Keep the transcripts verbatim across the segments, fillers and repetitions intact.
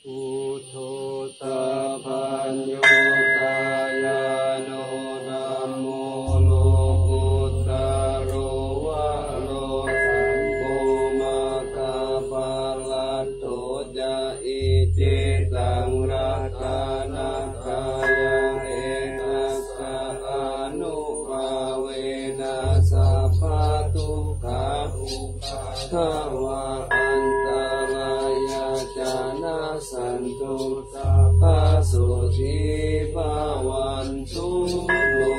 Buddho tappanyuttayāno dhammo lokuttaro varo sammāsambuddho ca icchitaṃ ratanattayaṃ etassa ānubhāvena sabbadukkhā upaddavā antarāyā ca nassantu sabbasotthī bhavantu no.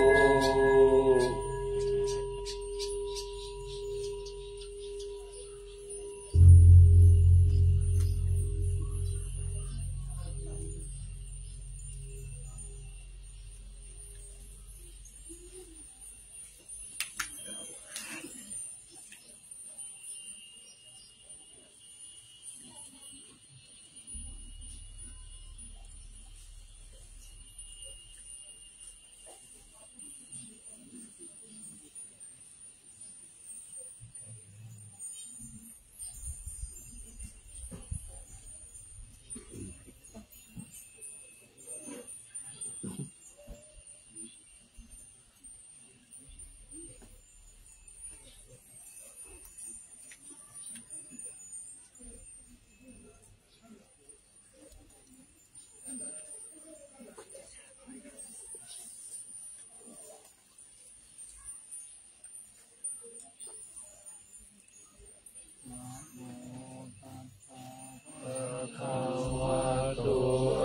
Bhagavato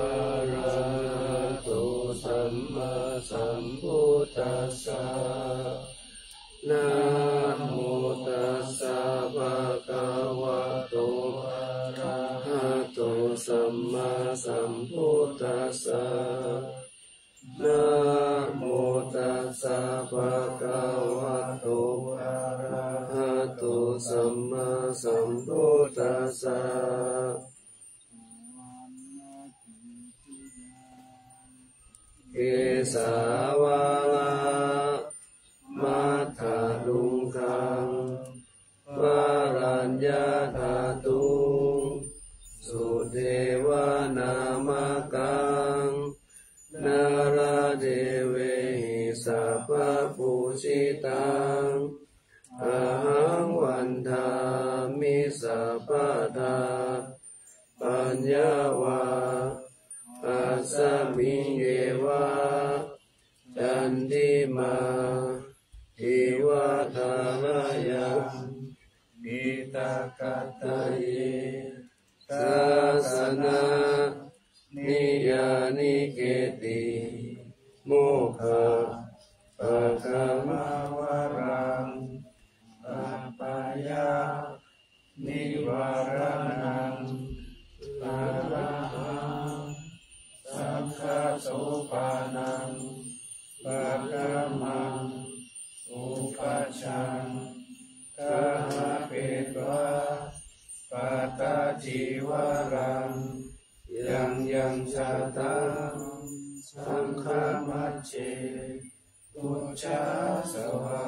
arahato sammāsambuddhassa. Namo tassa bhagavato arahato sammāsambuddhassa. Namo tassa bhagavato arahato sammāsambuddhassa. Kesavāna matthaluṅgaṃ varaññadhātuṃ sudevanāmakaṃ nāḷādevehi sabbapūjitaṃ ahaṃ vandāmi sabbadā. Paññā vā asmiṃ yeva candimā iva thārāyaṃ diṭṭhagaddaye sāsana niyyānike'ti mokkhappakāmavaraṃ apāyanivāraṇaṃ arahaṃ sakkhassopānaṃ paṭhamaṃ upajjhaṃ gahapetvā pattacīvaraṃ yaṃ yaṃ jātaṃ saṅghamajjhe pūjāsvā.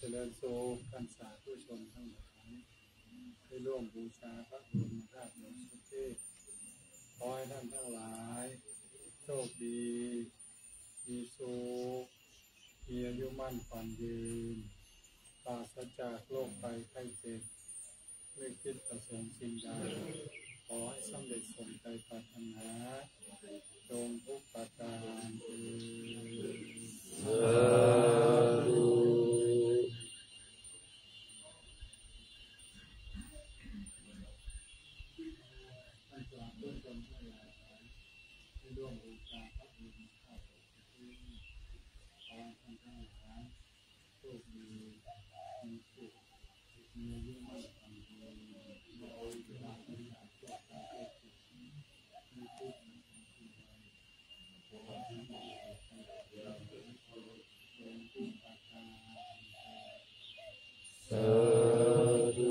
เจริญสุข ท่านสาธุชนทั้งหลาย ได้ร่วมบูชาพระบรมธาตุบริสุทธิ์ ขอให้ท่านทั้งหลายโชคดี มีสุข มีอายุมั่นขวัญยืน ปราศจากโรคภัยไข้เจ็บ นึกคิดประสงค์สิ่งใด ขอให้สำเร็จสมใจปรารถนา จงทุกประการเทอญ สาธุ Sādhu.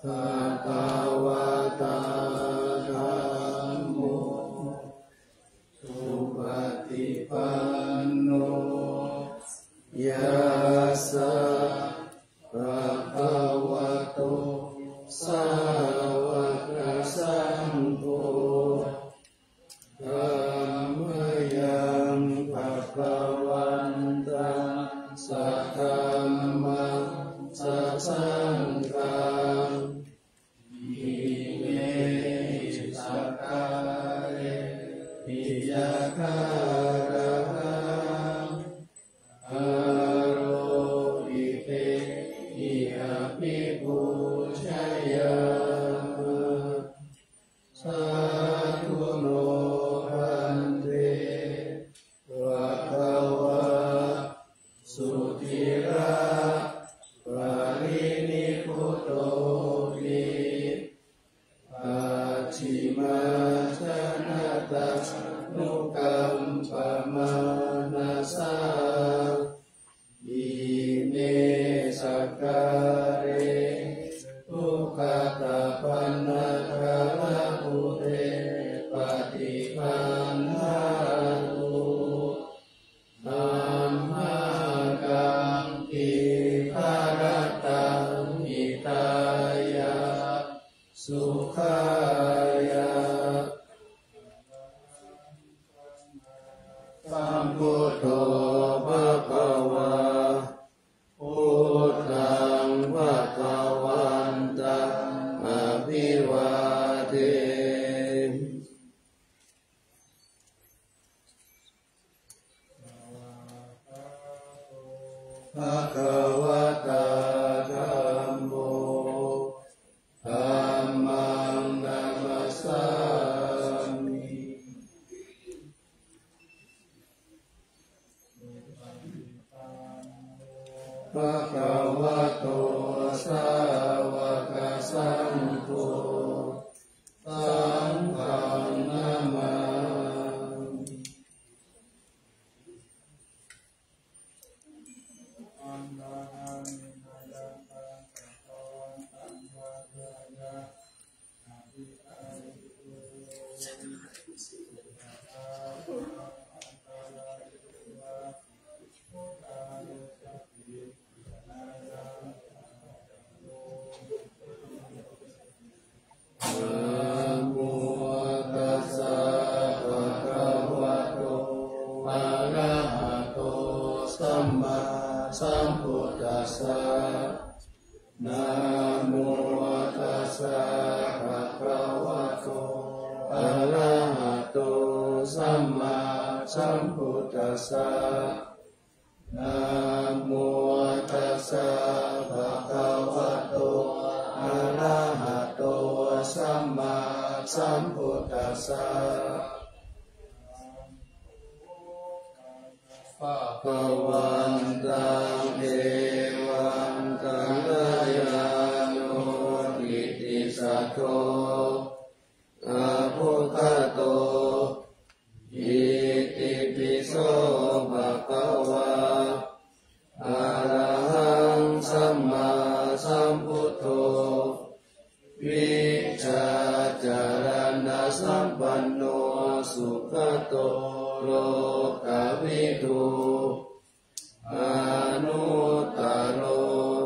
Bhagavatā dhammo supaṭipanno yassa bhagavato sāvakasaṅgho tammayaṃ bhagavantaṃ sadhammaṃ sasaṅghaṃ imehi sakkārehi yathārahaṃ āropitehi abhipūjayāma. Sādhu no bhante bhagavā suciraparinibbutopi pacchimājanatānukampamānasā ime sakkāre duggatapaṇṇākārabhūte paṭiggaṇhātu amhākaṃ dīgharattaṃ hitāya sukhāya. Sambuddho bhagavā, buddhaṃ bhagavantaṃ abhivādemi. Bhagavatā dhammo, dhammaṃ namassāmi. Bhagavato sāvakasaṅgho, arahato sammāsambuddhassa. Namo tassa bhagavato arahato sammāsambuddhassa. Bhagavantaṃ evaṃ kalyāṇo kittisaddo abbhuggato. Itipi so bhagavā arahaṃ sammāsambuddho vijjācaraṇasampanno sugato lokavidū anuttaro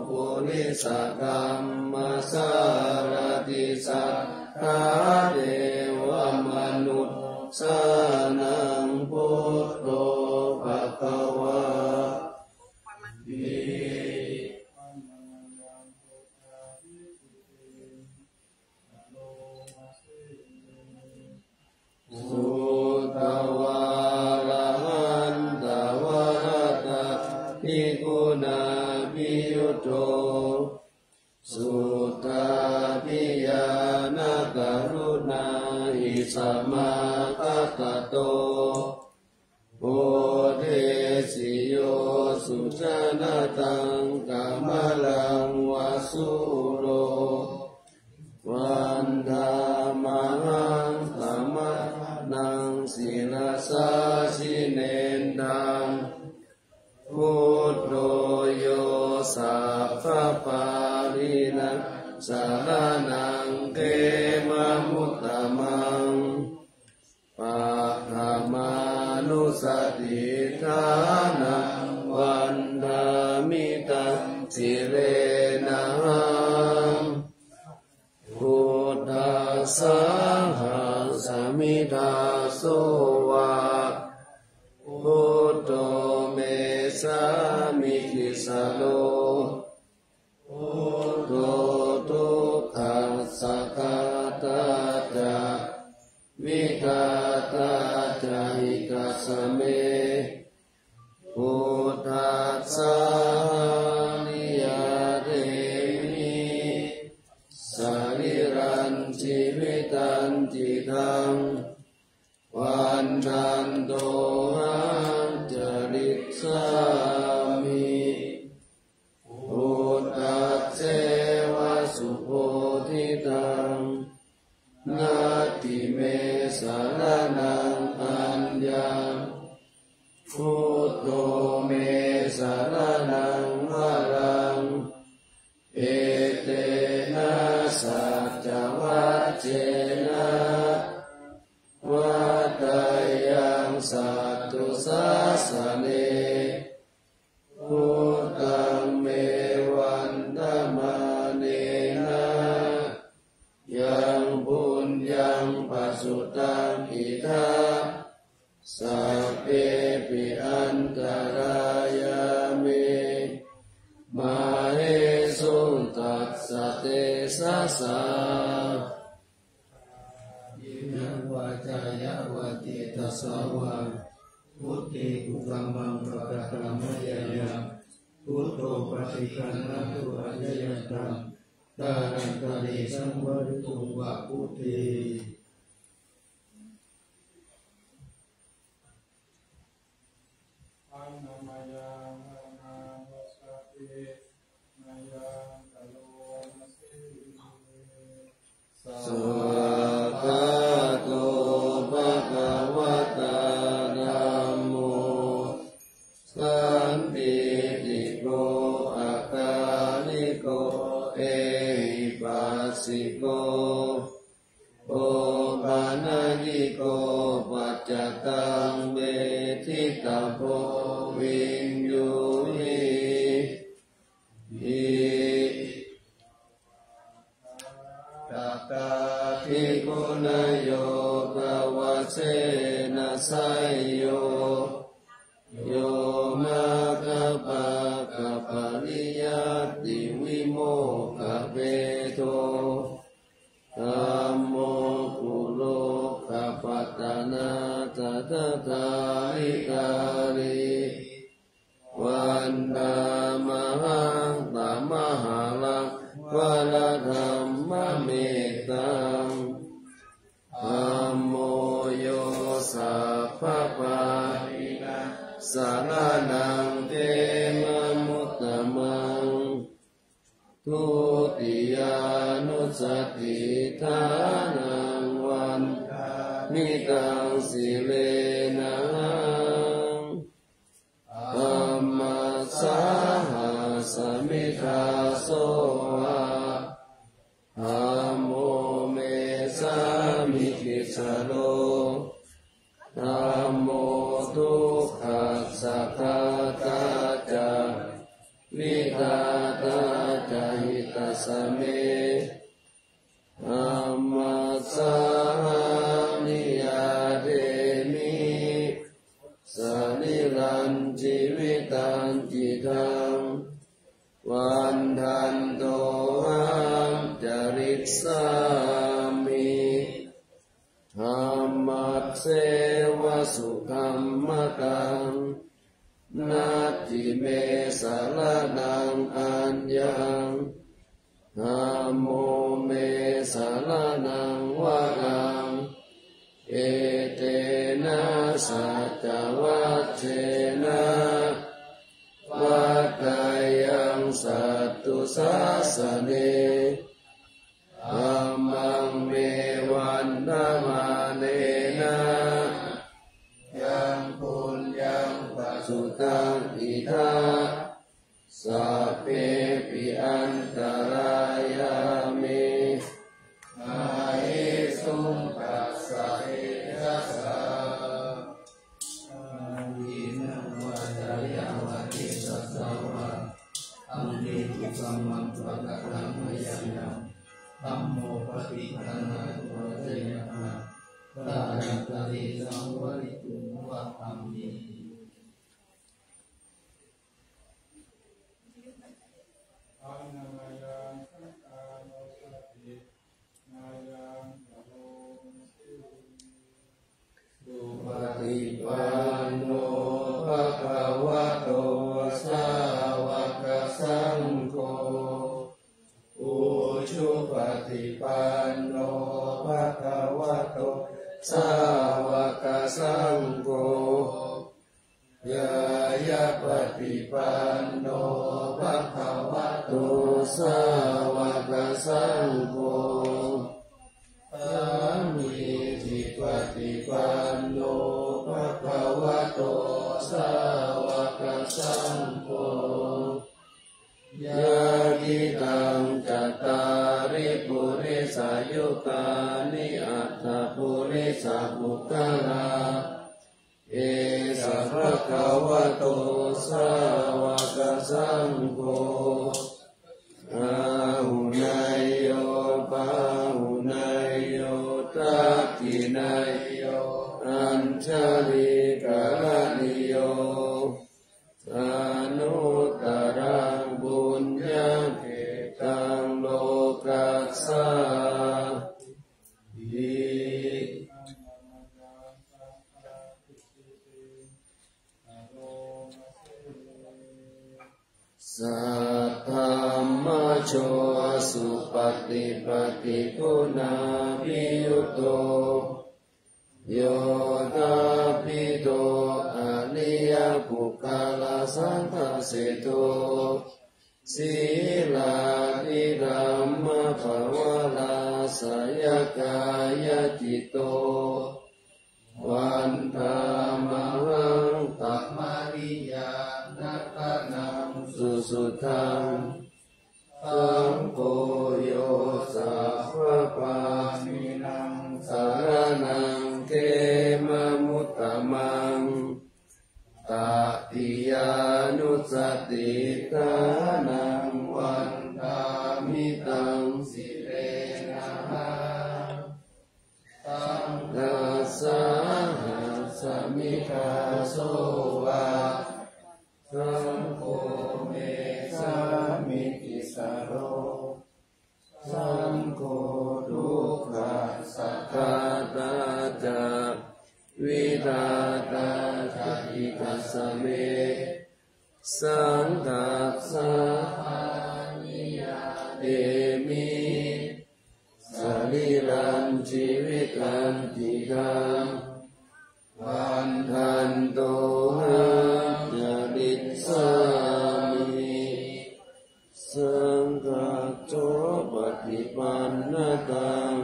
purisadammasārathi satthā devamanussānaṃ buddho bhagavāti. Sutvā arahantaṃ varadatthi guṇābhiyutto suddhābhiñāṇakarunāhi samāgatatto bodhesi yo sujanataṃ kamalaṃ va sūro vandāmahaṃ tamaharaṃ sirasā jinendaṃ. Buddho yo sabbapāṇīnaṃ saraṇaṃ khemamuttamaṃ paṭhamānussatiṭṭhānaṃ vandāmi taṃ sirenahaṃ. Buddhassāhasmi dāso va buddho me sāmikissaro. Buddho dukkhassa ghātā ca vidhātā ca hitassa me. Buddhassāhaṃ niyyādemi sarīrañjīvitañcidaṃ vandantohaṃ carissāmi buddhasseva subodhitaṃ. Natthi me saraṇaṃ aññaṃ buddho me saraṇaṃ varaṃ. Etena saccavajjena vaḍḍheyyaṃ satthusāsane. Buddhaṃ me vandamānena yaṃ puññaṃ pasutaṃ idha sabbepi antarāyā me māhesuṃ tassa tejasā. Kāyena vācāya va cetasā vā buddhe kukammaṃ pakataṃ mayā yaṃ buddho paṭiggaṇhatu accayantaṃ kālantare saṃvarituṃ va buddhe. Annamayaṃ dhammavosatthi mayaṃ karoma se. Svākkhāto bhagavatā dhammo sandiṭṭhiko akāliko ehipassiko opanayiko paccattaṃ veditabbo viññūhīti. Atthādi guṇayogavasena seyyo yo maggapākapariyattivimokkhabhedo dhammo kuloka Tathārikārī vandāmahaṃ tamaharaṃ varadhammamettaṃ. Dhammo yo sabbapāṇīnaṃ saraṇaṃ khemamuttamaṃ. Dutiyānussatiṭṭhānaṃ vandāmi taṃ sirenahaṃ. Dhammassāhasmi dāso va dhammo me sāmikissaro. Dhammo dukkhassa ghātā ca vidhātā ca hitassa me. Dhammassāhaṃ niyyādemi sarīrañjīvitañcidaṃ. Vandantohaṃ carissāmi dhammasseva sudhammataṃ. Natthi me saraṇaṃ aññaṃ, dhammo me saraṇaṃ varaṃ. Etena saccavajjena vaḍḍheyyaṃ satthu sāsane. Dhammaṃ me vandamānena yaṃ puññaṃ pasutaṃ idha, sabbepi antarāyā me māhesuṃ tassa tejasā. Kāyena vācāya va cetasā vā, dhamme kukammaṃ pakataṃ mayā yaṃ, dhammo paṭiggaṇhatu accayantaṃ, kālantare saṃvarituṃ va dhamme. Supaṭipanno bhagavato sāvakasaṅgho, ujupaṭipanno bhagavato sāvakasaṅgho, ñāyapaṭipanno bhagavato sāvakasaṅgho, sāmīcipaṭipanno bhagavato sāvakasaṅgho, yadidaṃ cattāri purisayugāni aṭṭha purisapuggalā, esa bhagavato sāvakasaṅgho, āhuneyyo pāhuneyyo dakkhiṇeyyo añjalikaraṇīyo, anuttaraṃ puññakkhettaṃ lokassāti. Saddhammajo supaṭipattiguṇābhiyutto, yoṭṭhābbidho ariyapuggalasaṅghaseṭṭho, sīlādidhammapavarāsayakāyacitto, vandāmahaṃ tamariyāna gaṇaṃ susuddhaṃ. Saṅgho yo sabbapāṇīnaṃ saraṇaṃ khemamuttamaṃ, tatiyānussatiṭṭhānaṃ vandāmi taṃ sirenahaṃ. Saṅghassāhasmi dāso va, saṅgho me sāmikissaro, saṅgho dukkhassa ghātā ca vidhā saṅghassa pāṇīyā te me sarīrañjīvitañcidaṃ vandāmyo haṃ carissāmi. Saṅghassa paṭipannataṃ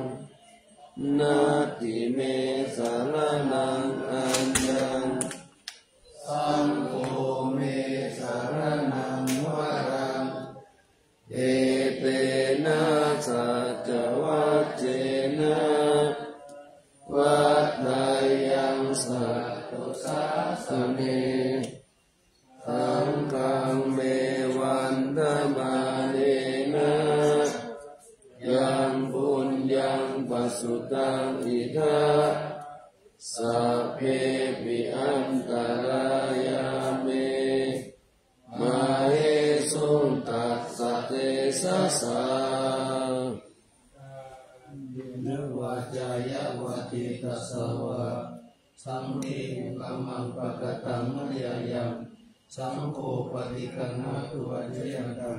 natthi me saraṇaṃ aññaṃ, saṅgho me saraṇaṃ varaṃ, etena saccavajjena vaḍḍheyyaṃ satthu sāsane. Saṅghaṃ me vandamānena yaṃ puññaṃ pasutaṃ idha, sabbepi antarāyā me māhesuṃ tassa tejasā. Kāyena vācāya va cetasā vā, saṅghe kukammaṃ pakataṃ mayā yaṃ, saṅgho paṭiggaṇhatu accayantaṃ,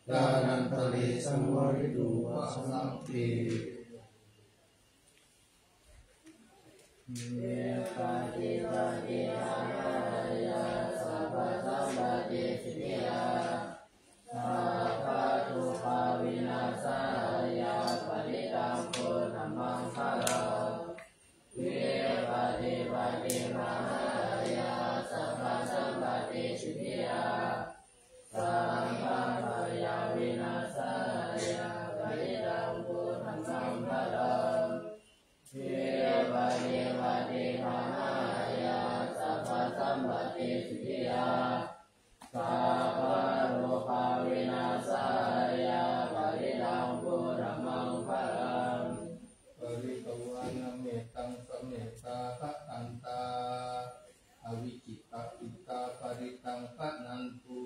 kālantare saṃvarituṃ va saṅghe. Vipattipaṭibāhāya sabbasampattisiddhiyā, sabbadukkhavināsāya parittaṃ brūtha maṅgalaṃ. Vipattipaṭibāhāya sabbasampattisiddhiyā, sabbabhayavināsāya parittaṃ brūtha maṅgalaṃ. Vipattipaṭibāhāya sabbasampattisiddhiyā, sabbadukkhavināsāya parittaṃ brūtha maṅgalaṃ. Pharitvāna mettaṃ samettā bhadantā, avikkhittacittā parittaṃ bhaṇantu.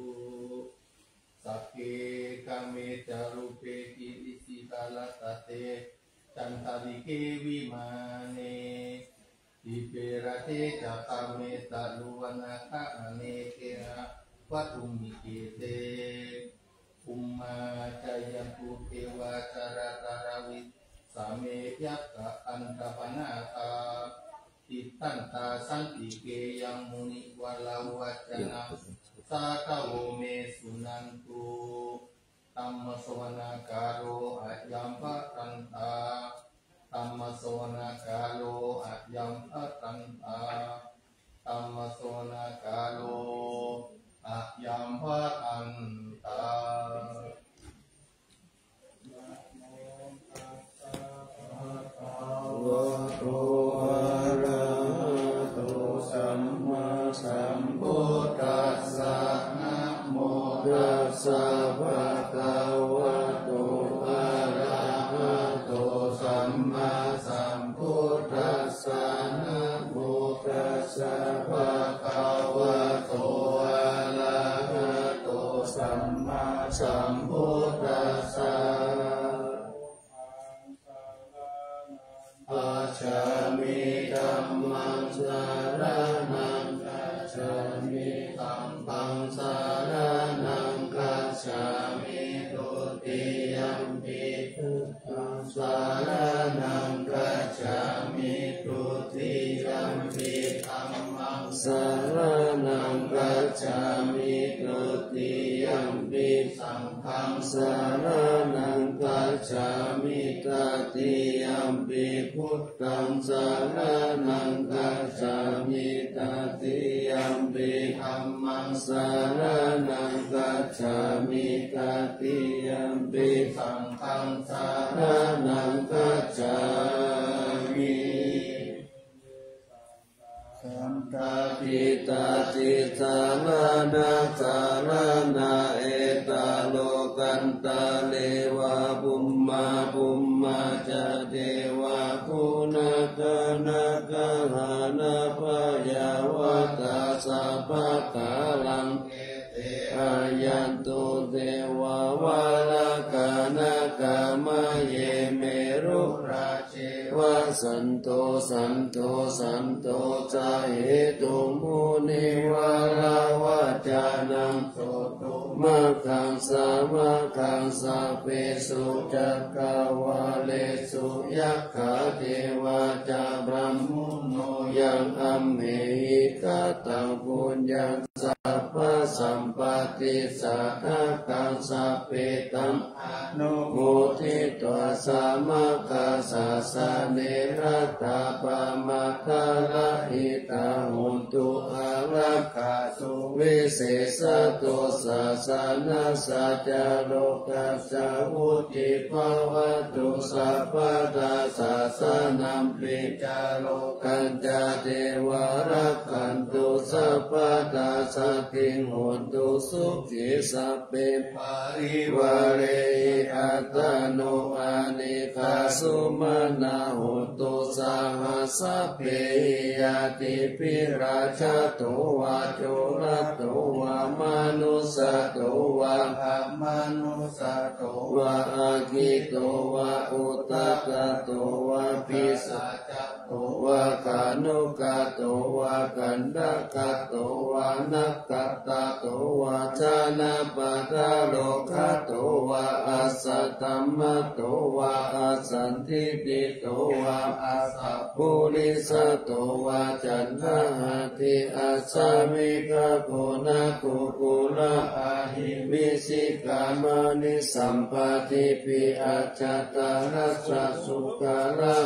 Sagge kāme ca rūpe girisikharataṭe cantalikkhe vimāne, dīpe raṭṭhe ca gāme taruvanagahane gehavatthumhi khette, bhummā cāyantu devā jalathalavisame yakkhagandhabbanāgā, tiṭṭhantā santike yaṃ munivaravacanaṃ sādhavo me suṇantu. Dhammassavanakālo ayambhadantā. Dhammassavanakālo ayambhadantā. Dhammassavanakālo ayambhadantā. Namo tassa bhagavato arahato sammāsambuddhassa. Namo tassa bhagavato arahato sammāsambuddhassa. Namo tassa bhagavato arahato sammāsambuddhassa. Gacchāmi. Dhammaṃ saraṇaṃ gacchāmi. Saṅghaṃ saraṇaṃ gacchāmi. Dutiyampi buddhaṃ saraṇaṃ gacchāmi. Dutiyampi dhammaṃ saraṇaṃ gacchāmi. Dutiyampi saṅghaṃ saraṇaṃ gacchāmi. Tatiyampi buddhaṃ saraṇaṃ gacchāmi. Tatiyampi dhammaṃ saraṇaṃ gacchāmi. Tatiyampi saṅghaṃ saraṇaṃ gacchāmi. Saṅghassa tisaraṇaṃ saraṇā, etha lokantare va bhummā, bhummā ca devā guṇagaṇagahānabhayā vata sabbakālaṃ. Ete āyantu devā valakā nāgā mahe merurāje Santo santo santo ca hetuṃ munivaravacanaṃ sotumaggaṃ samaggaṃ sabbesu cakkavāḷesu yakkhā devā ca brahmuno yaṃ amhehi kataṃ puññaṃ sabbasampatti sādhakaṃ sabbe taṃ anumoditvā samaggāsāsane ratā pamādarahitā hontu ārakkha suvisesato sāsanassa ca lokassa vuḍḍhī bhavatu sabbadā sāsanampi ca lokañca devā rakkhantu sabbadā saddhiṃ hontu sukhī sabbe parivārehi attano anekā sumanā hontu saha sabbehi ñātibhi rājato vā corato vā manussato vā amanussato vā aggito vā udakato vā pisāca to vā khāṇukato vā kaṇṭakato vā nakkhattato vā janapadarogato vā asaddhammato vā asandiṭṭhito vā asappurisato vā caṇḍahatthiassamigagoṇakukkuraahivicchikā maṇisambādīpi ajjhattaracchasūkarā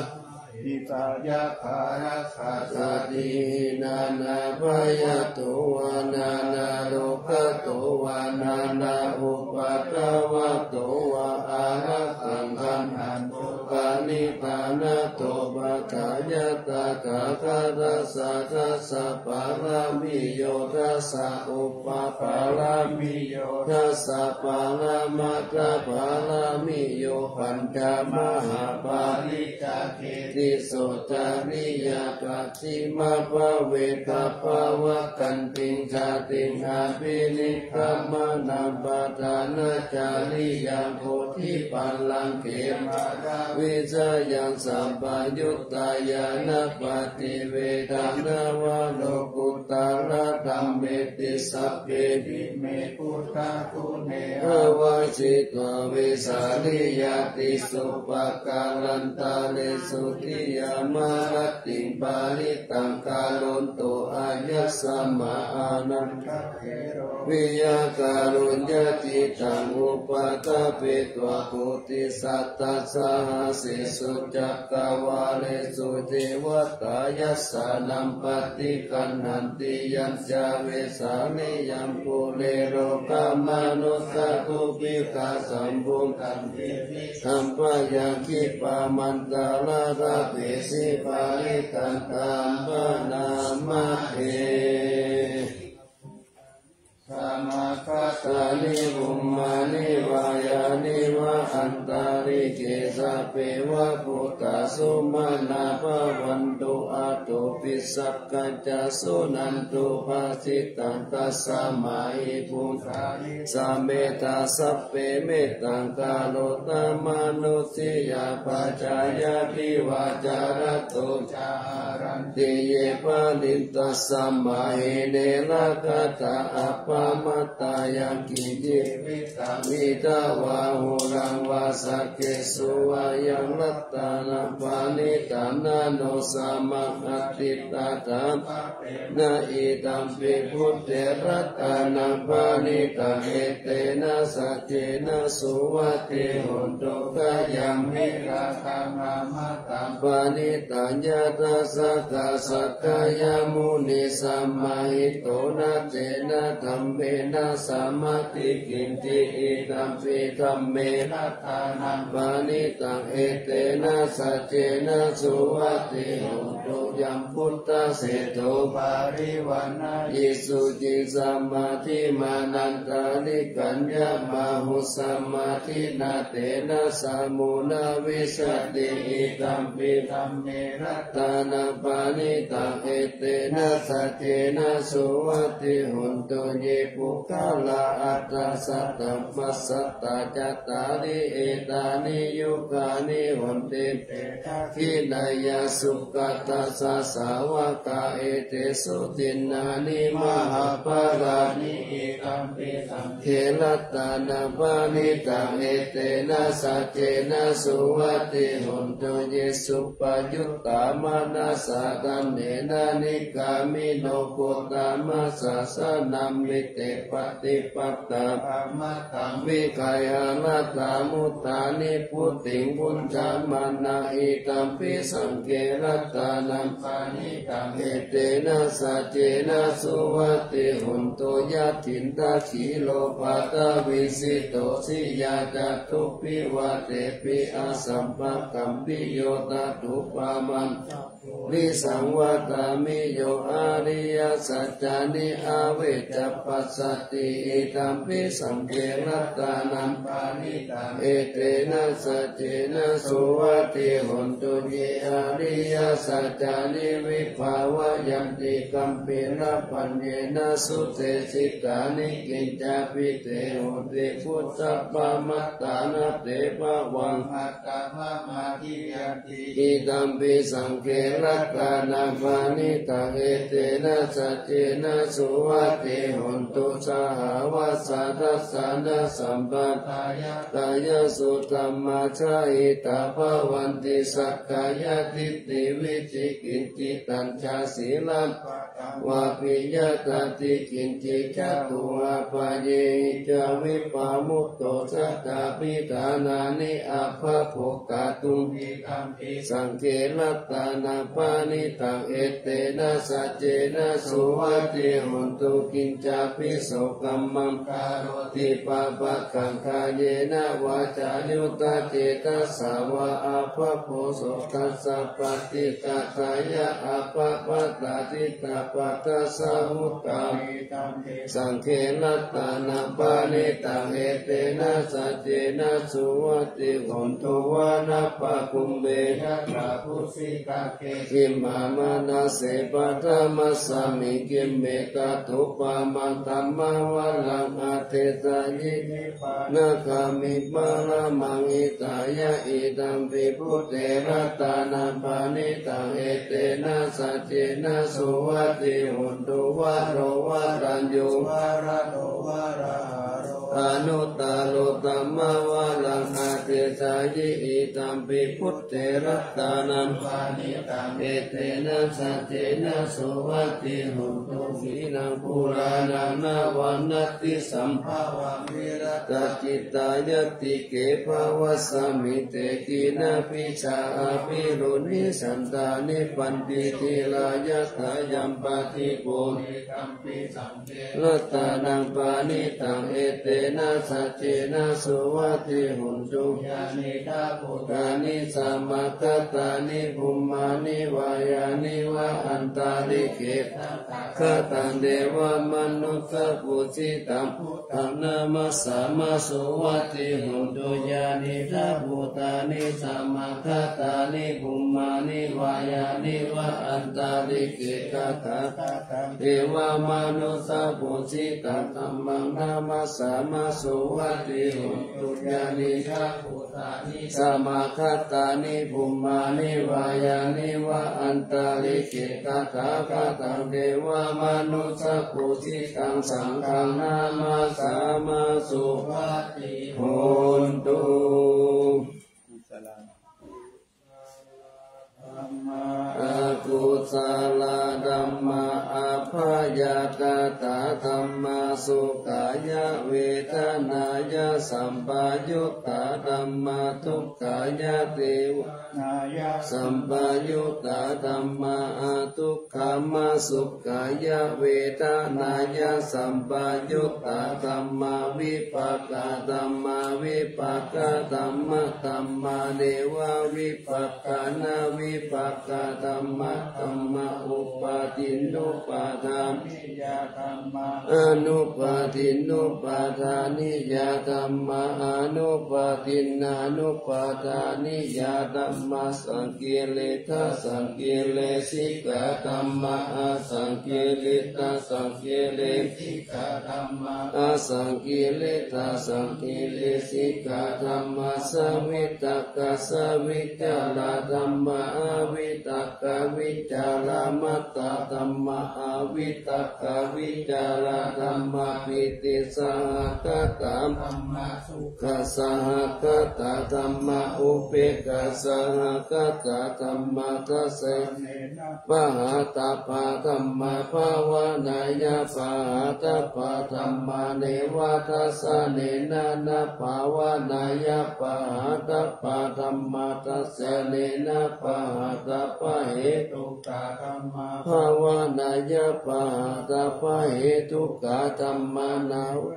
hitā yakkhā rakkhā saddhīhi nānābhayato vā nānārogato vā nānāupaddavato vā ārakkhaṃ gaṇhantu paṇītā. Natthopāyā tathāgatassa dasa pāramiyo dasa upapāramiyo dasa paramattha pāramiyo pañca mahāpāricāge tisso cariyā pacchimabhave gabbhāvakkantiṃ jātiṃ abhinikkhamanaṃ padhānacariyaṃ bodhipallaṅke māravijayaṃ sabbaññutañāṇappaṭivedhaṃ navalokuttaradhammeti sabbepime buddhaguṇe āvajjitvā vesāliyā tīsu pākārantaresu tiyāmarattiṃ parittaṃ karonto āyasmā ānanda therā viya kāruññacittaṃ upaṭṭhapetvā koṭisatasahassesu cakkavāḷesu devatā yassāṇaṃ paṭiggaṇhanti yañca vesāliyaṃ pure rogāmanussadubbhikkhasambhūtantividhaṃ bhayaṃ khippamantaradhāpesi parittaṃ taṃ bhaṇāma he. Samāgatāni bhummāni vā yāni va antalikkhe sabbeva bhūtā sumanā bhavantu athopi sakkacca suṇantu bhāsitaṃ. Tasmā hi bhūtā nisāmetha sabbe mettaṃ karotha mānusiyā pajāya divā ca ratto ca haranti ye baliṃ. Tasmā hi ne rakkhatha appamattā yaṃ kiñci vittaṃ idha vā huraṃ vā saggesu vā yaṃ ratanaṃ paṇītaṃ na no samaṃ atthi tathā na idampi buddhe ratanaṃ paṇītaṃ etena saccena suvatthi hotu. Khayaṃ me ratanaṃ amataṃ paṇītaṃ yadajjhagā sakyamunī samāhito na tena dhammena samatthi kiñci idampi dhamme ratanaṃ paṇītaṃ etena saccena suvatthi hotu. Yam buddhaseṭṭho parivaṇṇayī suciṃ samādhimānantarikaññamāhu samādhinā tena samo na vijjati idampi dhamme ratanaṃ paṇītaṃ etena saccena suvatthi hotu. Ye puggalā aṭṭha sataṃ pasatthā cattāri Etāni yugāni honti, te dakkhiṇeyyā sugatassa sāvakā, etesu dinnāni mahapphalāni. Idampi saṅghe ratanaṃ paṇītaṃ, etena saccena suvatthi hotu. Ye suppayuttā manasā daḷhena, nikkāmino gotamasāsanamhi, te pattipattā amataṃ vigayha, laddhā mudhā nibbutiṃ bhuñjamānā. Idampi saṅghe ratanaṃ paṇītaṃ, etena saccena suvatthi hotu. Yathindakhīlo paṭhaviṃ sito siyā, catubbhi vātehi asampakampiyo, tathūpamaṃ purisaṃ vadāmi, yo ariyasaccāni avecca passati. Idampi saṅghe ratanaṃ paṇītaṃ, etena saccena suvatthi hotu. Ye ariyasaccāni vibhāvayanti, gambhīrapaññena sudesitāni, kiñcāpi te honti guttappamatā, na te bhavaṃ matthamatīyanti. Idampi saṅghe ratanaṃ paṇītaṃ, etena saccena suvatthi hotu. Sahāvassa dassanasampadāya, tayassu dhammā jahitā bhavanti, sakkāyadiṭṭhi vicikicchitañca, sīlabbataṃ vāpi yadatthi kiñci, catūhapāyehi ca vippamutto, cattābhiṭhānāni abbhabbo kātuṃ. Idampi saṅghe ratanaṃ paṇītaṃ, etena saccena suvatthi hotu. Kiñcāpi so kammaṃ karoti pāpakaṃ, kāyena vācāyuda cetasā vā, abbhabbo so tassa paṭiggaṇheyya, abbhabbatā diṭṭhapadassa vuttā. Idampi saṅghe ratanaṃ paṇītaṃ, etena saccena suvatthi hotu. Vanappagumbe yathā phussitagge, gimhānamānase paṭhamasmiṃ gimhe, tathūpamaṃ dhammavaraṃ adesayi, nibbānagāmiṃ paramaṃ hitāya. Idampi buddhe ratanaṃ paṇītaṃ, etena saccena suvatthi hotu. Varo varaññū varado varāharo, anuttaro dhammavaraṃ adesayi. Idampi buddhe ratanaṃ paṇītaṃ, etena saccena suvatthi hotu. Khīṇaṃ purāṇaṃ navaṃ natthi sambhavaṃ, virattacittāyatike bhavasmiṃ, te khīṇabījā avirūḷhichandā, nibbanti dhīrā yathāyampadīpo. Idampi saṅghe ratanaṃ paṇītaṃ, etena saccena suvatthi hotu. Yānīdha bhūtāni samāgatāni, bhummāni vā yāni va antalikkhe, tathāgataṃ devamanussapūjitaṃ, buddhaṃ namassāma suvatthi hotu. Yānīdha bhūtāni samāgatāni, bhummāni vā yāni va antalikkhe, tathāgataṃ devamanussapūjitaṃ, dhammaṃ namassāma suvatthi hotu. Yānīdha bhūtāni samāgatāni, bhummāni vā yāni va antalikkhe, tathāgataṃ devamanussapūjitaṃ, saṅghaṃ namassāma suvatthi hotu. Akusalā dhammā, abyākatā dhammā, sukhāya vedanāya sampayuttā dhammā, dukkhāya vedanāya sampayuttā dhammā, adukkhamasukhāya vedanāya sampayuttā dhammā, vipākā dhammā, vipākadhammadhammā, nevavipākanavipākadhammadhammā, upādinnupādāniyā dhammā, anupādinnupādāniyā dhammā, anupādinnānupādāniyā dhammā, dhammasaṅkiliṭṭhasaṅkilesikā dhammā asaṅkiliṭṭhasaṅkilesi- -kā dhammā asaṅkiliṭṭhasaṅkilesikā dhammā savitakkasavicārā dhammā avitakkavicāramattā dhammā avitakkavicārā dhammā pītisahagatā dhammā sukhasahagata dhammā upekkhāsahagatā dhammā dassanena pahātabbā dhammā bhāvanāya pahātabbā dhammā neva dassanena na bhāvanāya pahātabbā dhammā dassanena pahātabbahetukā dhammā bhāvanāya pahātabbahetukā dhammā nava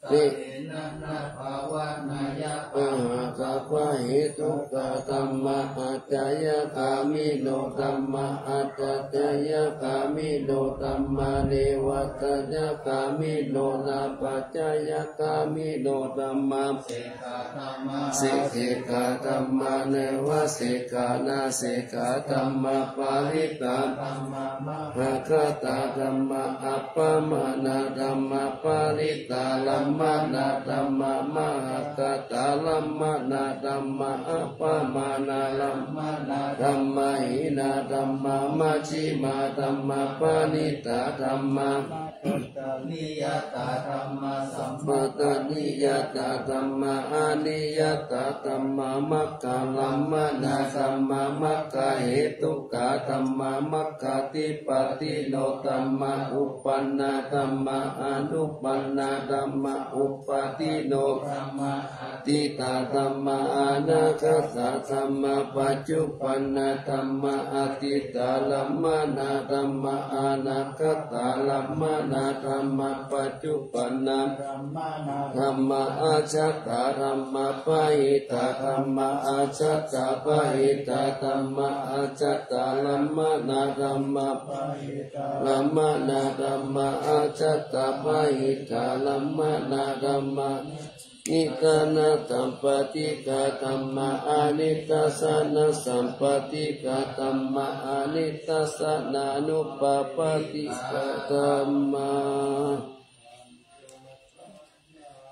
dassanena na bhāvanāya pahātabbahetukā dhammā ācayagāmino dhammā ācācayagāmino dhammā nevācayagāmino nāpacayagāmino dhammā sekkhā dhammā asekkhā dhammā nevasekkhā nāsekkhā dhammā parittā dhammā mahaggatā dhammā appamāṇā dhammā parittārammaṇā dhammā mahaggatārammaṇā dhammā appamāṇārammaṇā dhammā hīnā dhammā majjhimā dhammā paṇītā dhammā niyatā dhammā sammattaniyatā dhammā aniyatā dhammā maggārammaṇā dhammā maggahetukā dhammā maggādhipatino dhammā uppannā dhammā anuppannā dhammā uppādino dhammā atītā dhammā anāgatā dhammā paccuppannā dhammā atītārammaṇā dhammā anāgatārammaṇā dhammā paccuppannā dhammā ajjhattā dhammā bahiddhā dhammā ajjhattabahiddhā dhammā ajjhattārammaṇā dhammā bahiddhārammaṇā dhammā ajjhattabahiddhārammaṇā dhammā nidassanasappaṭighā dhammā anidassanasappaṭighā dhammā anidassanānuppaṭighā dhammā.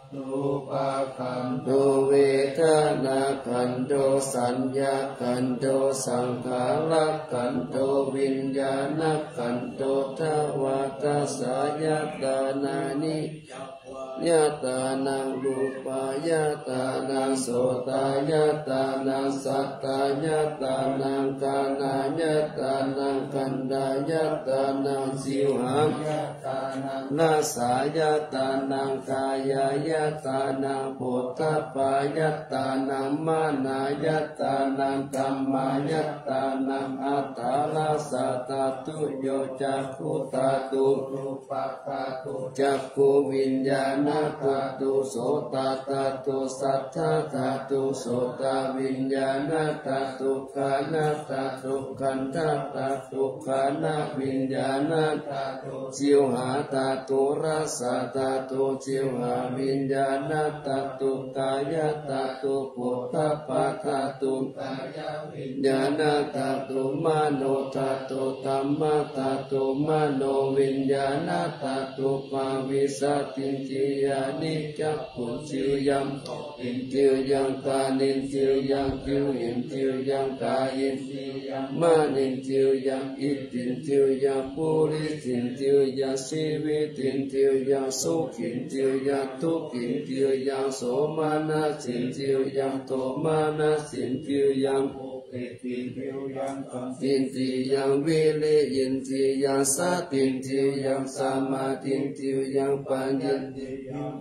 Rūpakkhandho vedanākkhandho saññākkhandho saṅkhārakkhandho viññāṇakkhandho dvādasāyatanāni cakkhuāyatanā rūpāyatanā sotāyatanā sattāyatanā ghānāyatanā gandhāyatanā jivhāyatanā rasāyatanā kāyāyatanā phoṭṭhabbāyatanā manāyatanā dhammāyatanā aṭṭhārasa dhātu yo cakkhudhātu rūpa dhātu cakkhuviññāṇadhātu sotadhātu saddadhātu sotaviññāṇadhātu ghānadhātu gandhadhātu ghānaviññāṇadhātu jivhādhātu rassadhātu jivhāviññāṇadhātu kāyadhātu phoṭṭhabbadhātu kāya viññāṇadhātu manodhātu dhammadhātu manoviññāṇadhātu bhavissatīndriyāni cakkhusindiyaṃ sotīndriyaṃ ghānendriyaṃ jivhendriyaṃ kāyendriyaṃ manendriyaṃ itthindriyaṃ purisindriyaṃ jīvitindriyaṃ sukhindriyaṃ dukkhindriyaṃ somanassindriyaṃ domanasindriyaṃ indriyaṃ vīriyindriyaṃ satindriyaṃ samādhindriyaṃ paññindriyaṃ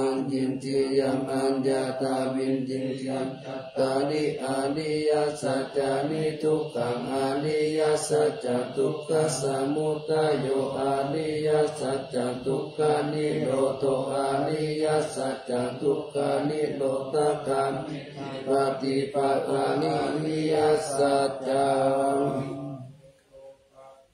aññindriyaṃ aññātaviññindriyaṃ cattāri ariyasaccāni dukkhaṃ ariyasaccaṃ dukkhasamudayo ariyasaccaṃ dukkhanirodho ariyasaccaṃ dukkhanirodhagāminī paṭipadā ariyasaccaṃ.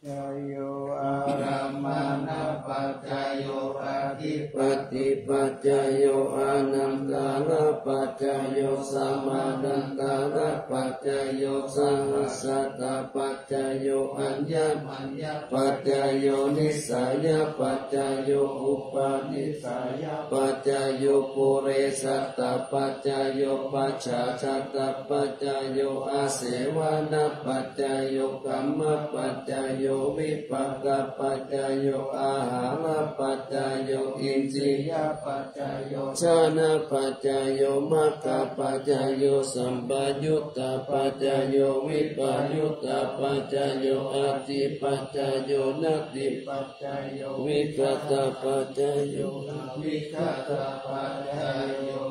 Paccayo ārammaṇapaccayo adhipatipaccayo anantara paccayo, samanantarapaccayo, sahassatapaccayo, aññamaññapaccayo, nissayapaccayo, upanissayapaccayo, purejātapaccayo, pacchājātapaccayo, āsevanapaccayo, kammapaccayo, vipākapaccayo, āhārapaccayo, indriyapaccayo, jhānapaccayo, maggapaccayo, sampayuttapaccayo, vippayuttapaccayo, atthipaccayo, natthipaccayo, vigatapaccayo, avigatapaccayo.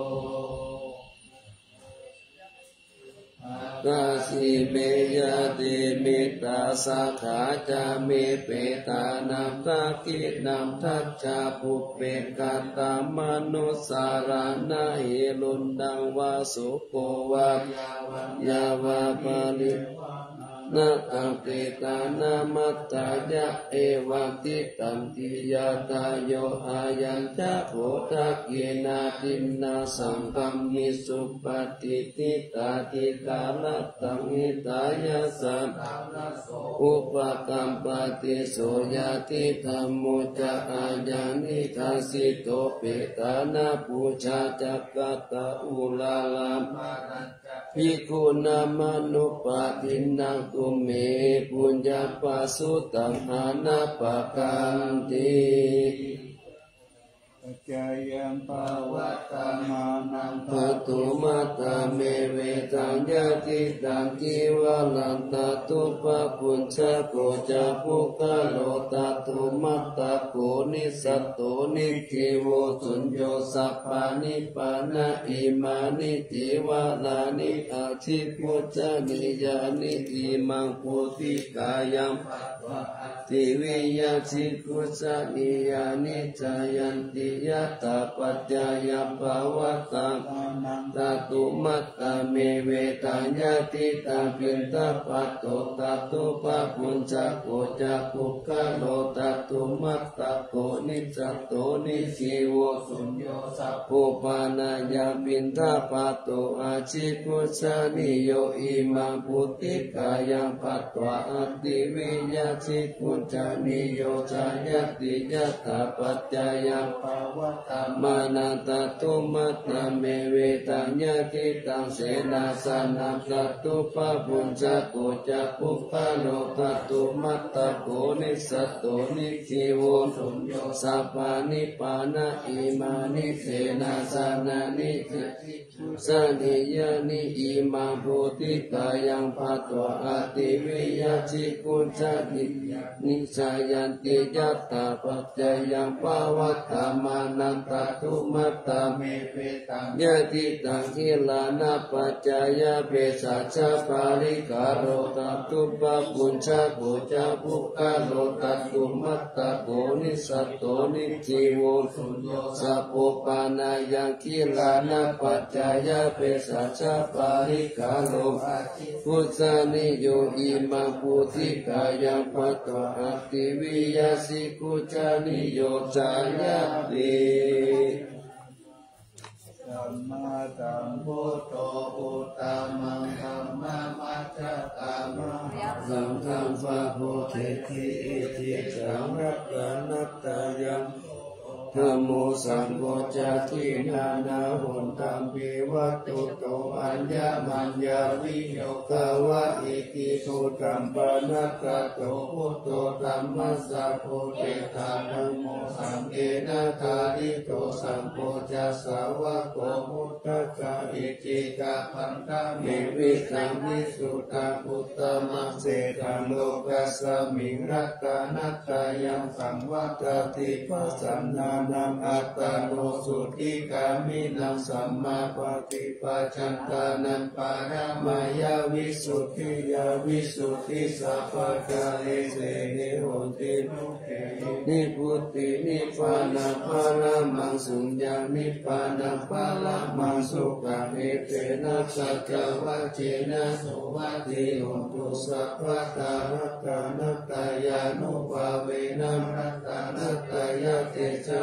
Attāsi me ñātimittā sakhā ca me petānaṃ dakkhiṇaṃ dajjā pubbe katamanussaraṇa hiruṇṇaṃ vā soko vā yā vaññā vā parivaṇṇā nātaṃ petānamatthāya evaṃ tiṭṭhanti ñātayo. Ayañca kho dakkhiṇā dinnā saṅghamhi supati ṭṭhitā ṭhitārataṃ hitāyassa ṭhānaso upakappati. So ñātidhammo ca ayaṃ nidassito petāna pūjā ca katā uḷārā bhikkhunamanuppadinnaṃ tumhehi puññaṃ pasutaṃ anappakanti. Paccayaṃ pavattamānaṃ ṭhātumattamevetaṃ yadidaṃ cīvaraṃ ṭhātu pabujjhako ca puggalo ṭhātumattako nissatto nijjīvo suñño sabbanibbāna imāni cīvarāni ajigucchanīyāni imaṃ bodhikāraṃ patvā attiviyā jigucchanīyāni jāyanti. Yathā paccayaṃ pavattamānaṃ ṭhātumattamevetaṃ yadidaṃ piṇḍapāto ṭhātu pabujjhako ca puggalo ṭhātumattako nissatto nijjīvo suñño sabbopāṇāya piṇḍapāto ajigucchanīyo imaṃ bodhikāraṃ patvā attiviyā jigucchanīyo jāyanti. Yathā paccayaṃ pavattamānaṃ ṭhātumattamevetaṃ yadidaṃ senāsanaṃ ṭhātu pabujjhako ca puggalo ṭhātumattako nissatto nijjīvo suñño sabbanibbāna imāni senāsanāni ajigucchanīyāni imaṃ bodhikāraṃ patvā attiviyā jigucchanīyāni jāyanti. Yathā paccayaṃ pavattamānaṃ ṭhātumattamevetaṃ yadidaṃ gilānapaccayabhesajjaparikkhāro ṭhātu pabujjhako ca puggalo ṭhātumattako nissatto nijjīvo suñño sabbopāṇāya gilānapaccayabhesajjaparikkhāro ajigucchanīyo imaṃ bodhikāraṃ patvā attiviyā jigucchanīyo jāyanti. Sammāsambuddho uttamaṃ dhammamajjhattaṃ saṅghaṃ pamodeti. Iti hidaṃ ratanattayaṃ dhammo saṅgho ca tiṇṇannahonta paṭivattuto aññamaññavīyogavā. Iti buddhaṃ paṇatto buddho dhammassa pubbe ca dhammo saṅghena dārido saṅgho ca sāvako buddhassa icchitapaṇḍa me vitaṃ visuddhaṃ uttamaṃ sejjaṃ lokasmiṃ ratanattayaṃ saṃvattati. Pasannānaṃ attano sujjhikāmino sammāpaṭi pajantānaṃ paramāya visuddhiyā visuddhisabbakāresehi honti nibbutiṃ. Nibbānaṃ paramaṃ suññaṃ nibbānaṃ paramaṃ sukhaṃ. Etena saccavajjena suvatthi hontu sabbadā. Ratanattayānubhāvena ratanattayatejasā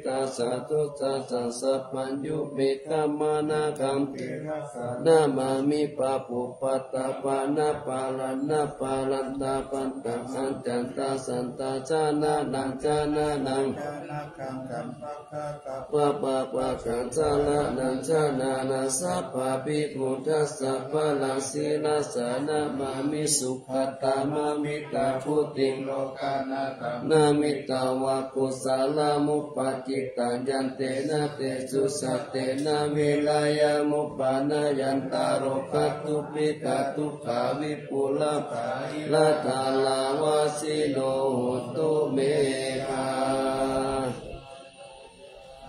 Dukkhamicchasmuccāvitassa dussāsā sabbāññū me khamaṇā gambhīrassā namāmi. Pāpūpaddavā anapālā anappaṇḍā pāpaggaṃ ajjhattā santā janānaṃ janānaṃ pāpaggaṃ saraṇaṃ janānaṃ sabbābhī buddhassa balaṃ sirasā namāmi. Sugatāmamittabudhiṃ namitvā kusalamuppakittaṃ yantena tejasā tena virayaṃ upanayantarogā dubbighā dukkhā vipulā bhayā ṭhānāvasino hontu me.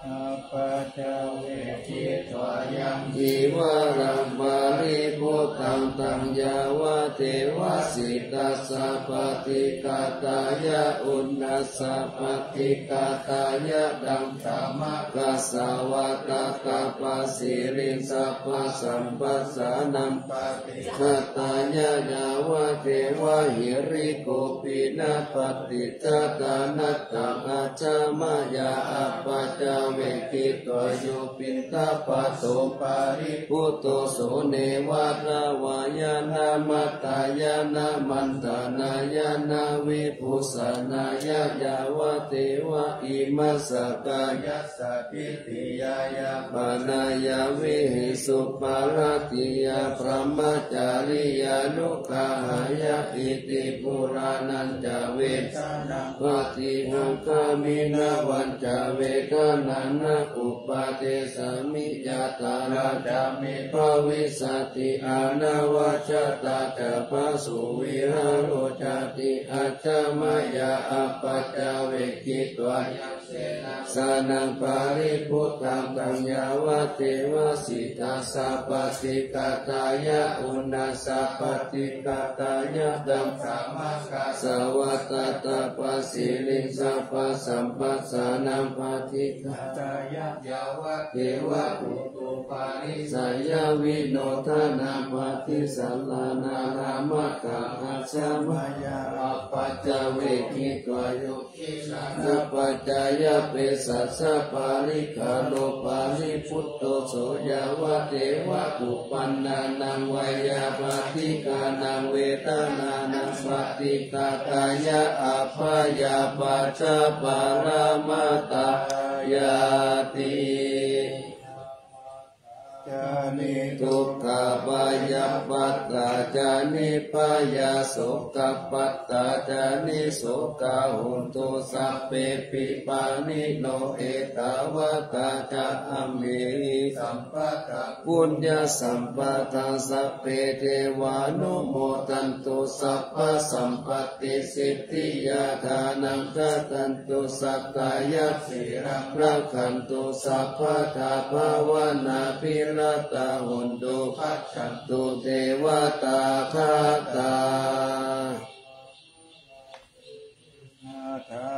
Apaccavekkhitvā yaṃ cīvaraṃ paribhujyate taṃ yāvadeva sītassa paṭighātāya uṇhassa paṭighātāya taṃ brahmakāsā vā tattha pasiriṃ sabbasampassānaṃ paṭighātāya yāvadeva hirikopinapaṭicchādanatthaṃ ajja mayā appaccavekkhitvā yo piṇḍapāto paribhutto so neva dāvāya na madāya na maṇḍanāya na vibhūsanāya yāvadeva imassa kāyassa ṭhitiyā yāpanāya vihiṃsuparatiyā brahmacariyānuggahāya iti purāṇañca vedanaṃ paṭihaṅkhāmi navañca vedanaṃ na uppādessāmi yātrā ca me bhavissati anavajjatā ca phāsuvihāro cāti. Ajja mayā appaccavekkhitvā yaṃ senāsanaṃ paribhuttaṃ taṃ yāvadeva sītassa paṭighātāya uṇhassa paṭighātāya taṃ brahmakāsā vā tattha pasiriṃ sabbasampassānaṃ paṭighātāya yāvadeva utuparissayavinodanapaṭisallānārāmatthaṃ ajja mayā appaccavekkhitvā yo na paccayabhesajjaparikkhāro paribhutto so yāvadeva uppannānaṃ veyyābādhikānaṃ vedanānaṃ paṭighātāya abyāpajjhaparamatāyāti. ca niddukkhābhayappattā ca nibbhayā sokappattā ca nissokā hontu sabbepi pāṇino. Ettāvatā ca amhehi sambhataṃ puññasampadaṃ sabbe devānumodantu sabbasampattisiddhiyā. Dānaṃ dadantu saddhāya sīlaṃ rakkhantu sabbadā bhāvanābhiratā hontu gacchantu devatāgatā.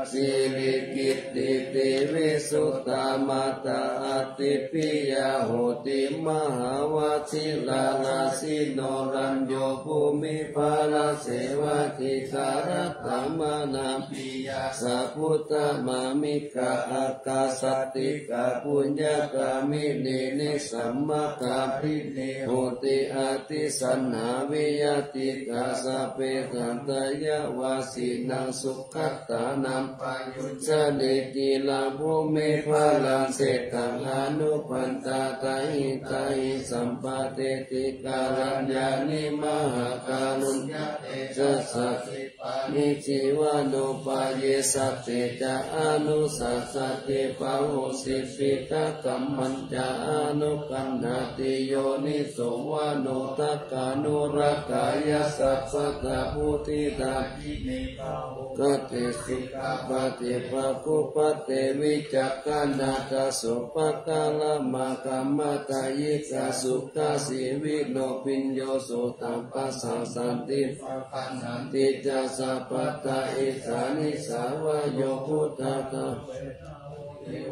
Sirikittiti visuddhā mātā ādi piyā hoti mahāvajirārājino rañño bhūmiphārasevā dīgharattamanā piyā sakuddamāmiká akasattikā puññagāminī nisammakārinī hoti ādi saṇhā viya ttikā sabbe saddhāya vajjinaṃ sugatānaṃ payujjhanī khīlaṃ bhūmipharaṃ seṭṭhaṃ anuppantātahitāhi sampāteti kalyāṇī mahākāruññatejasā khipāni jīvanupāyī satte ca anussasati pahosipitakammañca anukammati yoniso manodakkhanurakkhāya sabbattha buddhidāyini pahukate sikkhāpade pagguppate vicakkhaṇā daso pakāramā kammadāyikā sukhajīvino bhiyyo sotapassaṃ santi pakaññanti ca sabbattha issānisā vayo buddhā ca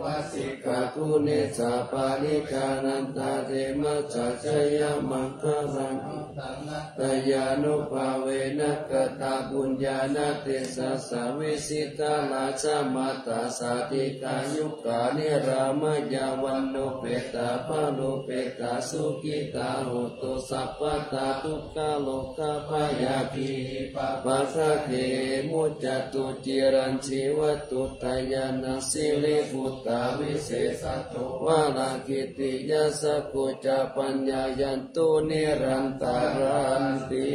vajjikā guṇessā parijanantā te majjhā jayamaṅgalaṃ. Itthaṃ attayānubhāvena katapuññāna tejasā vijitā rājamātā sādhikā yukkhā nirāmayā vaṇṇuppetā balūppetā sukhitā hontu sabbadā. Dukkharogabhayā khippapakkhaṭe muccantu ciraṃ jīvantu dāyādā siribhūtā visesato varā kitiyā sakko ca paññāya tu nirantaranti.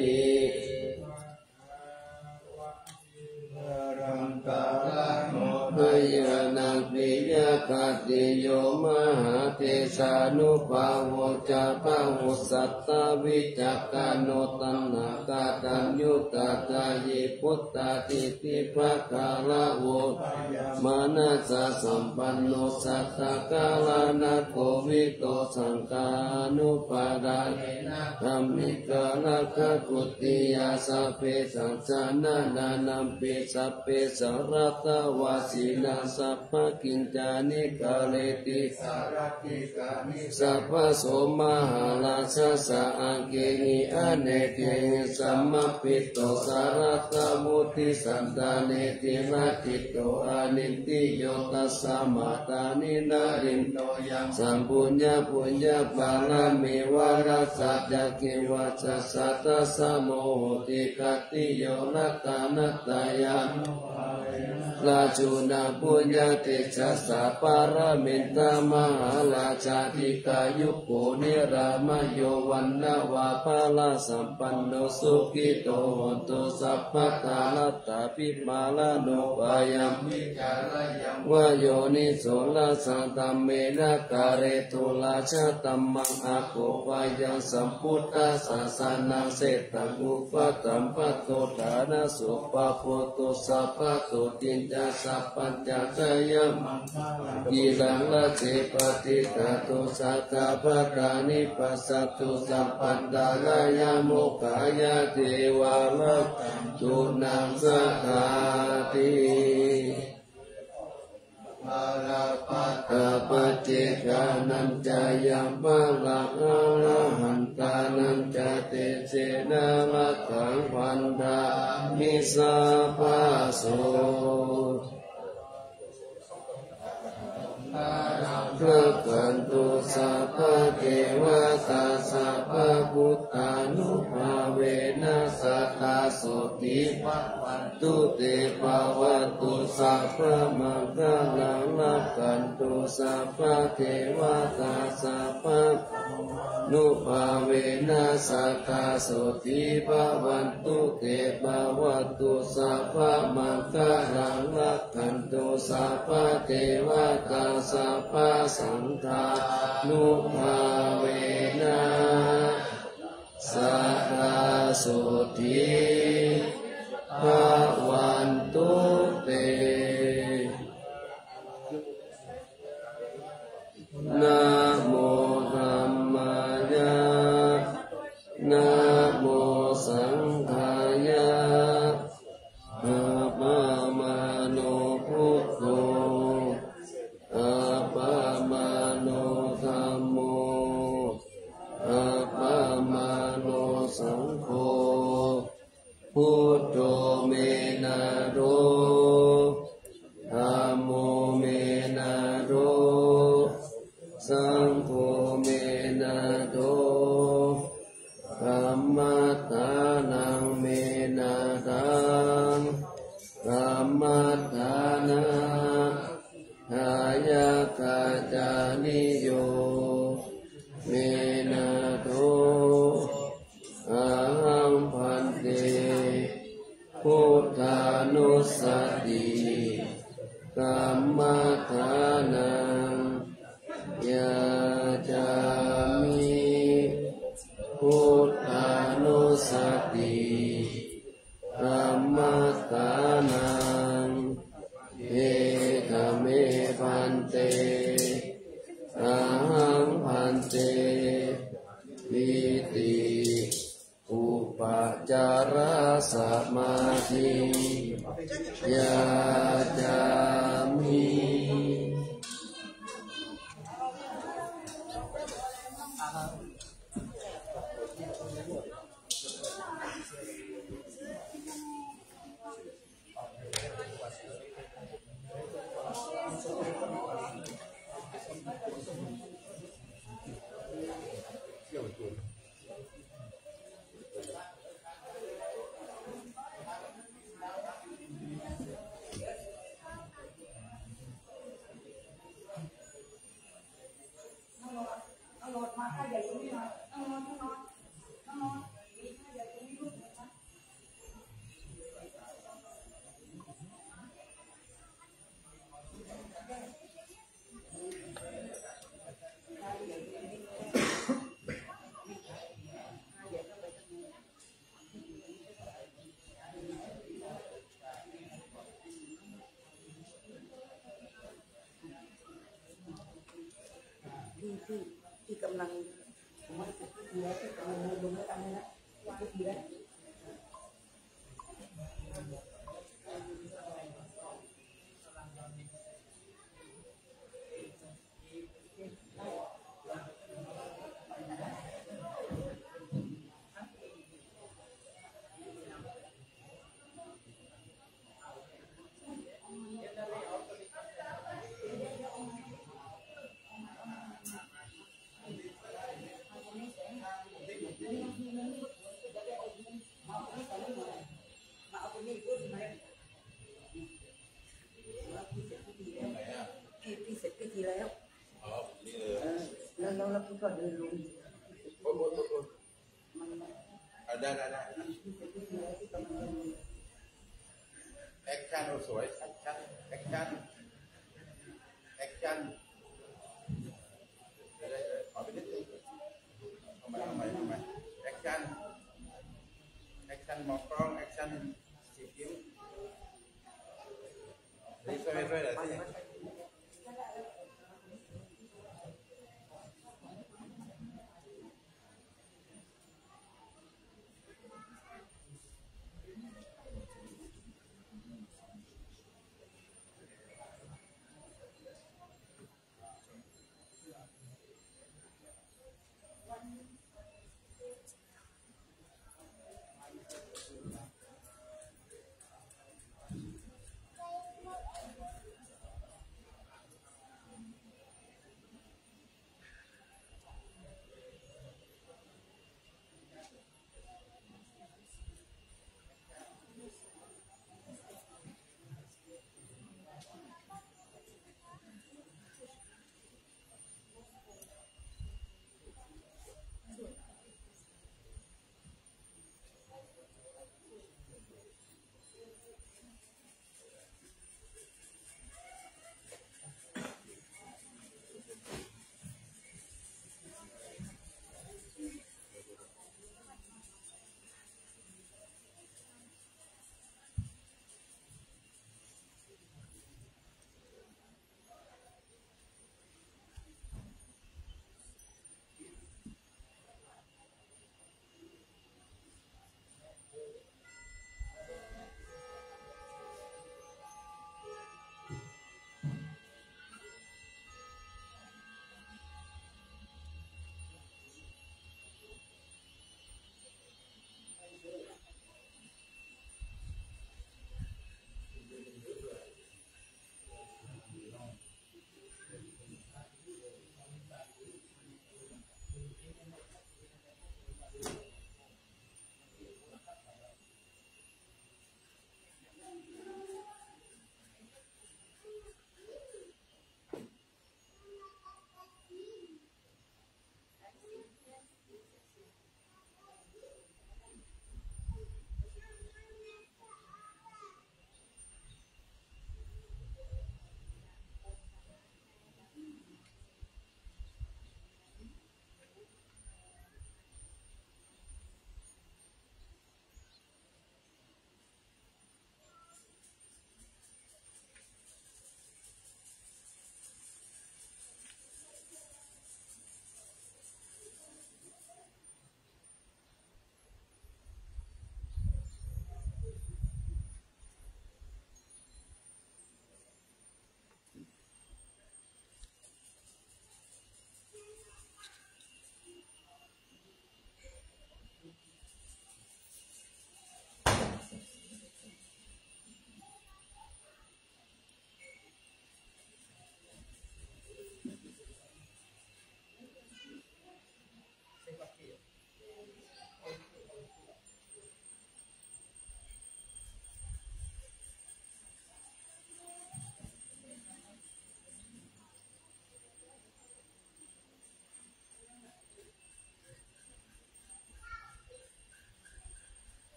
Nirantaraṃ no Ñāṇaṃ viriyaṃ khantī yo mahātejānubhāvo ca bahussattavicakkhaṇo taṇhākataññutā ca hiṃsuddhā diṭṭhibhāgarā upayamanāsā sampanno sādhakāraṇaṃ kovito saṅghānubhāvena dhammikaraṇaṃ khantiyā sabbesaṃ janānānaṃ pi sabbe saratavāsinaṃ sabbakiñcāni kareti sabbaso mahārājassa aṅgehi anekehi samāhito saratā buddhisatta netti rakkhitvā nittino tasmā dāni nārindo yaṃ sampuññapuññapāramī varassa ca kivācassa tassa muhutti khattiyo ratanattayānu rājuna puññatejasā paramita mahārājā dīghāyuko nirāmayo vaṇṇavanto balāsampanno sukhito hotu sabbadā. Atthābhimānāno pāyam vicarayam vā yoniso rājadhammena kāretu rājadhammaṃ akopāyaṃ sambuddhasāsanaṃ setaṃ upaṭṭhaṃ pattodāna supabhoto sabbato tiṇṇassa pañca jayamaṅgalaṃ. Giriṃ rāje paṭiggaṇhatu satapatthāni passato sabbantarāyā mokkhaṃ yāti varaṃ tu naṃ sadāti. Balappattā paccekānañca yaṃ balaṃ arahantānañca tejena rakkhaṃ bandhāmi sabbaso. Rakkhantu sabbadevatā sabbabuddhānubhāvena sadā sotthī bhavantu te. Bhavatu sabbamaṅgalaṃ rakkhantu sabbadevatā sabbadhammānubhāvena sadā sotthī bhavantu te. Bhavatu sabbamaṅgalaṃ rakkhantu sabbadevatā sabbasaṅghānubhāvena sadā sotthī bhavantu te. Namo dhammāya, namo saṅghāya. Appamāṇo buddho, appamāṇo dhammo, appamāṇo saṅgho. Buddho me nātho, dhammo me nātho, saṅgho me nātho, dhammaddhanaṃ me nāthaṃ, dhammaddhāna dāyakācariyo me nātho. Ahaṃ bhante buddhānussati kammaṭṭhānaṃ yācāmi. Buddhānussati kammaṭṭhānaṃ. Etha me bhante, ahaṃ bhante, iti upacārasamādhiṃ yācāmi. ที่ที่ที่กำลังผมว่าที่เดียวที่กำลังลงแล้วกันนะที่เดียว พี่เสร็จพิธีแล้ว อ๋อ นี่เลย เออ แล้วแล้วแล้วพี่ก็เดินลง โอ้โอ้โอ้โอ้ มัน อ่ะ ได้ได้ได้ พี่เสร็จพิธีแล้วพี่กำลังเดินลง แอคชั่น โอ้ สวย แอคชั่น แอคชั่น แอคชั่น เดี๋ยวเดี๋ยวเดี๋ยวขอไปนิดนึง เอาใหม่ เอาใหม่ เอาใหม่ แอคชั่น แอคชั่น มองกล้อง แอคชั่น สีคิ้ว นี่ช่วย ช่วยหน่อยสิ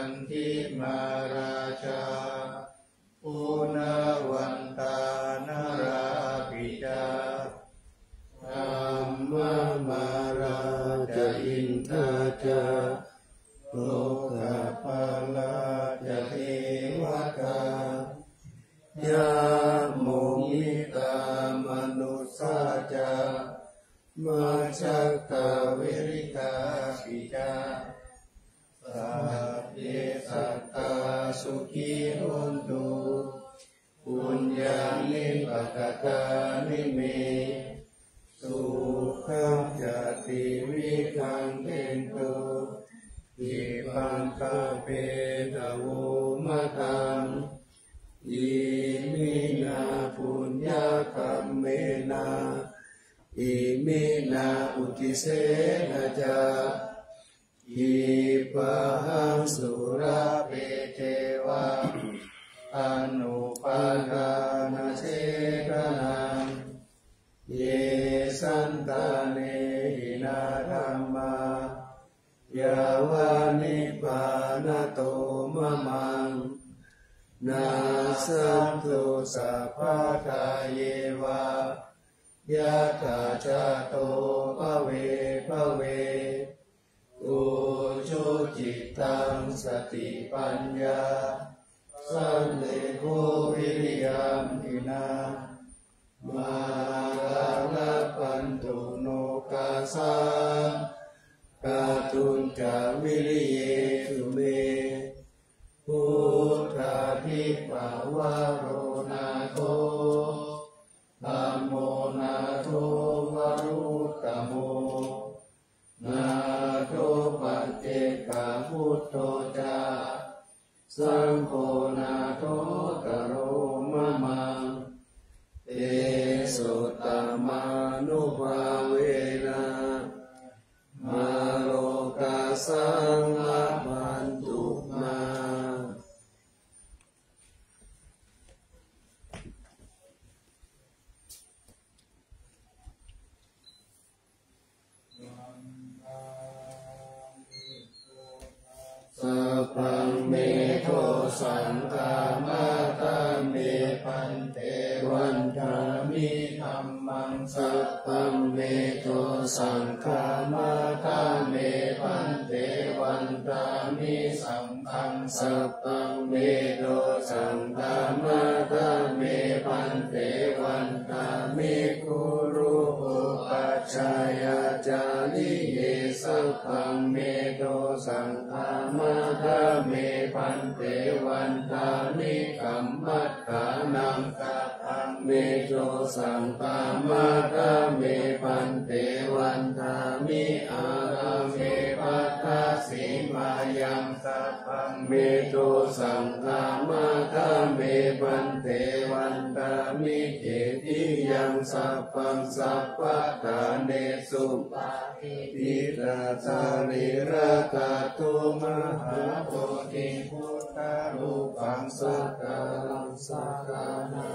Candimā rājā, guṇavantā narāpi ca, brahmamārā ca indā ca, lokapālā ca devatā, yamo mittā manussā ca, majjhattā verikāpi ca, sabbe sattā sukhī hontu, puññāni pakatāni me, sukhañca tividhaṃ dentu, khippaṃ pāpetha vomataṃ. Iminā puññakammena, iminā uddisena ca, khippāhaṃ sulabhe ceva, taṇhupādānachedanaṃ. Ye santāne hinā dhammā, yāva nibbānato mamaṃ, nassantu sabbadā yeva, yattha jāto bhave bhave. Ujucittaṃ satipaññā, sallekho viriyamhinā, mārā labhantu nokāsaṃ, kātuñca viriyesu me. Buddhādhipavaro nātho, dhammo nātho varuttamo, nātho paccekabuddho ca, saṅgho nāthottaro mamaṃ. Tesottamānubhāvena, mārokāsaṃ labhantu mā. Sabbaṃ me dosaṃ khamatha me bhante, vandāmi dhammaṃ. Sabbaṃ me dosaṃ khamatha me bhante, vandāmi saṅghaṃ. Sabbaṃ me dosaṃ khamatha me bhante, vandāmi guru upajjhāyācariye. Sabbaṃ me dosaṃ khamatha me bhante, vandāmi kammaṭṭhānaṃ. Sabbaṃ me dosaṃ khamatha me bhante, vandāmi ārāme patthasimāyaṃ. Sabbaṃ me dosaṃ khamatha me bhante, vandāmi cetiyaṃ. Sabbaṃ sabbaṭṭhānesu patiṭṭhita sārīradhātu, mahābodhiṃ buddharūpaṃ sakalaṃ sakārāma.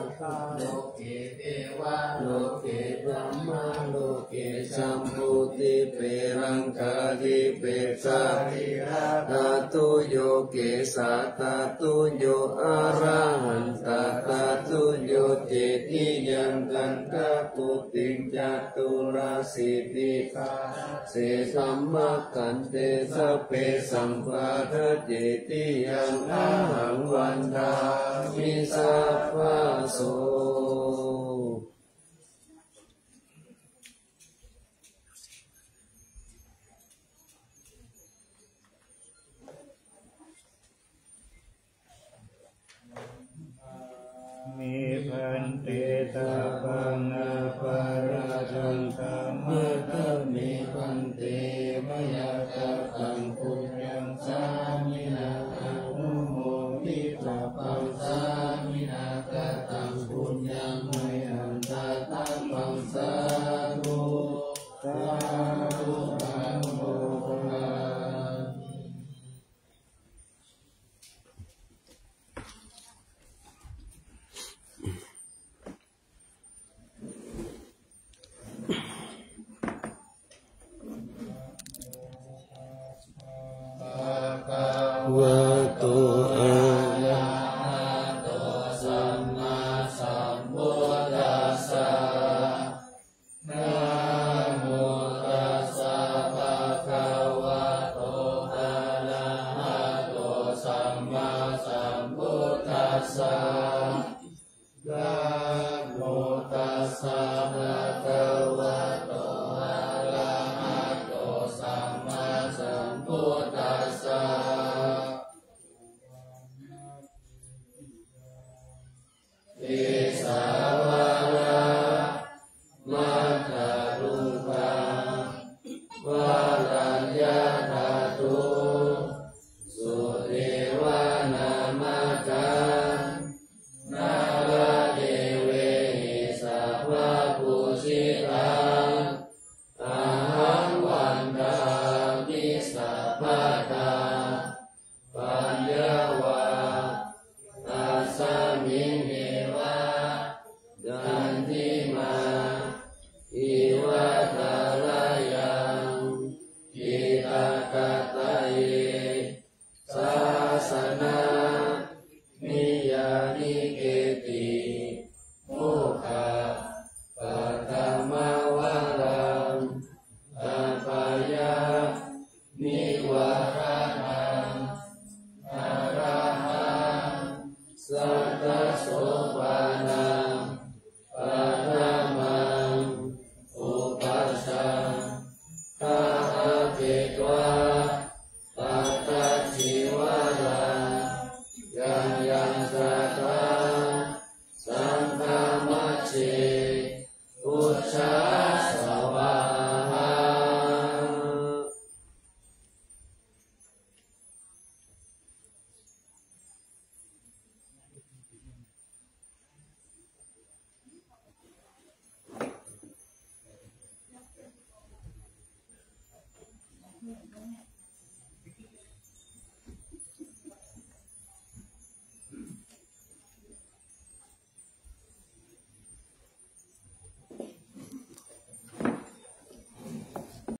Loke devā loke brahmā loke jambudīpe laṅkādīpe, sārīradhātuyo kesādhātuyo arahantaṭṭhātuyo, cetiyaṃ gandhakuṭiṃ caturāsītisahas se dhammakkhandhe, sabbesaṃ paṭicetiyaṃ ahaṃ vandāmi sabbaso. Me bhante sabbaṃ aparādhaṃ khamatha me bhante, mayā kataṃ puññaṃ sāminā anumoditabbaṃ, sāminā kataṃ puññaṃ mayhaṃ dātabbaṃ, sādhu sādhu anumodāmi. arahato sammāsambuddhassa. Namo tassa bhagavato arahato sammāsambuddhassa.